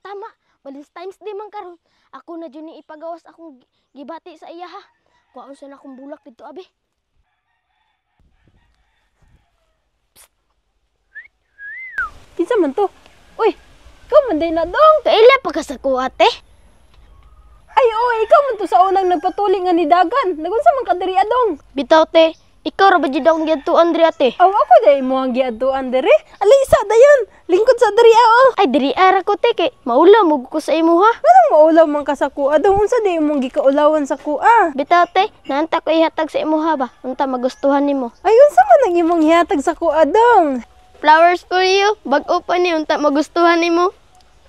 Tama, Valentine's Day man karon. Ako na jud ni ipagawas akong gibati sa iya ha. Kuhaon sa na akong bulak dito abi. Kinsa man to? Uy, ikaw man day na dong. Kaila pa ka sa kuha te? Ay, oo, ikaw man to sa unang nagpatuli nga ni Dagan. Nagunsa man ka diri adong? Bitaw te, ikaw ra ba jud akong giadtuan diri ate? Aw, ako day mo ang giadtuan diri. Alisa dayon. Lingkod sa diri oh. Ay diri ara ko te kay maulaw mo ko sa imo ha. Anong maulaw man ka sa kuha dong? Unsa day imong gikaulawan sa kuha? Bitaw te, naanta ko ihatag sa imo ha ba? Unta magustuhan nimo. Ay, unsa man ang imong hihatag sa kuha dong? Flowers for you, bag-o pa ni unta magustuhan nimo.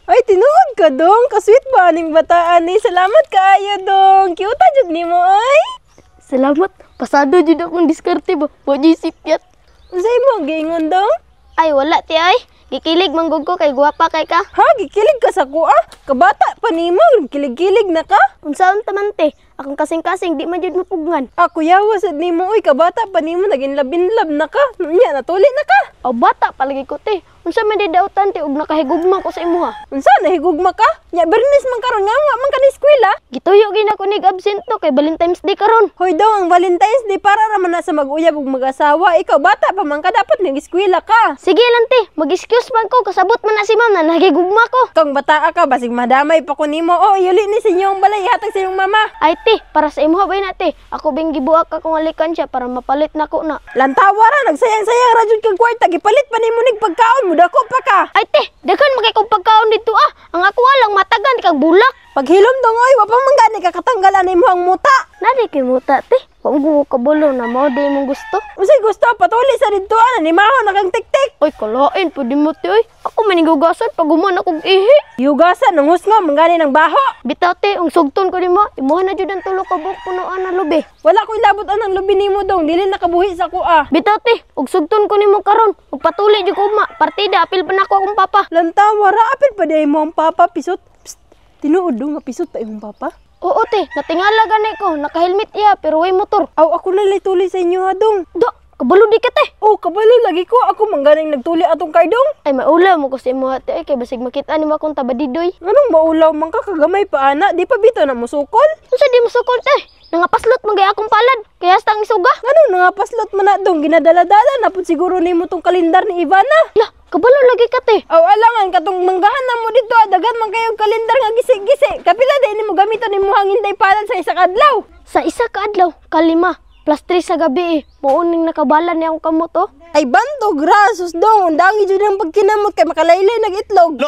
Ay, tinuod ka dong. Kasweet ba aning bataan ni? Salamat kaayo dong. Cute jud nimo ay. Salamat, pasado jud akong diskarte ba. Wa jud sipyat. Unsa imong giingon dong? Ay wala te ay. Gikilig man gud ko kay gwapa kay ka. Ha, gikilig ka sa kuha? Kabata pa nimo, kilig-kilig na ka? Unsaon ta man te? Akong kasing-kasing di man jud mapugngan. Ako yawa sad nimo oy, kabata pa nimo naginlabinlab na ka. Nya natuli na ka. Aw bata palagi ko te. Unsa man di dautan te og nakahigugma ko sa imuha. Unsa nahigugma ka? Nya Bernis man karon nga wa man ka ni eskwela. Gituyo gyud ako nig absent to kay Valentine's Day karon. Hoy daw ang Valentine's Day para ra man na sa mag-uyab ug mag-asawa. Ikaw bata pa man ka dapat nag-eskwela ka. Sige lang te, mag-excuse man ko kasabot man na si ma'am na nahigugma ko. Kang bata ka basig madamay pa ko nimo. Oh, yuli ni sa inyong balay ihatag sa inyong mama. Ay te, para sa imuha ba na te? Ako bing gibuak akong alikansya para mapalit nako na. Lantawa ra nagsayang-sayang ra jud kag kwarta gipalit pa nimo nig pagkaon mudako pa ka. Ay te, daghan man kay kog pagkaon dito ah. Ang ako lang matagan kag bulak. Paghilom dong oy, wa pa man gani ka katanggal ani mo ang muta. Nari kay muta te. Wa mo kabalo na mao di imong gusto. Unsay gusto patuli sa didto ana ni maho na kang tiktik. Oy, kalain pwede mo te oy. Ako manigugasan pag human akong ihi. Yugasan nang husngo mangani ng baho. Bitaw te, ang sugton ko nimo, imuha na jud ang tulo ka buok punuan na lubi. Wala ko'y labot anang lubi nimo dong, dili nakabuhi sa kuha. Bitaw te, og sugton ko nimo karon, magpatuli jud ko ugma. Partida apil pa nako akong papa. Lantawa ra apil pa di mo ang papa pisot. Psst, tinuod dong nga pisot pa imong papa. Oo te, natingala gani ko, naka-helmet iya pero way motor. Aw ako na lay tuli sa inyo ha dong. Do, kabalo di ka te. Oh, kabalo lagi ko ako mangganing nagtuli atong kardong. Ay maulaw mo ko sa imuha te, ay kay basig makita nimo akong tabadidoy. Nganong maulaw man ka kagamay pa ana, di pa bitaw na musukol? Unsa di musukol te? Nangapaslot man gay akong palad, kaya hasta ang isuga. Nganong nangapaslot man na dong, ginadala-dala na pud siguro nimo tong kalendar ni Ivana. Lah, kabalo lagi ka te. Aw alangan katong manggahan na mo dito, daghan man kayong kalendar nga gisi-gisi. Kapila day nimo gamiton nimo ang hinday palad sa isa ka adlaw. Sa isa ka adlaw, kalima, plus 3 sa gabi eh. Mauning nakabala ni akong kamot oh. Ay bantog rasos dong, undangi jud ang pagkinamot kay makalaylay nag itlog.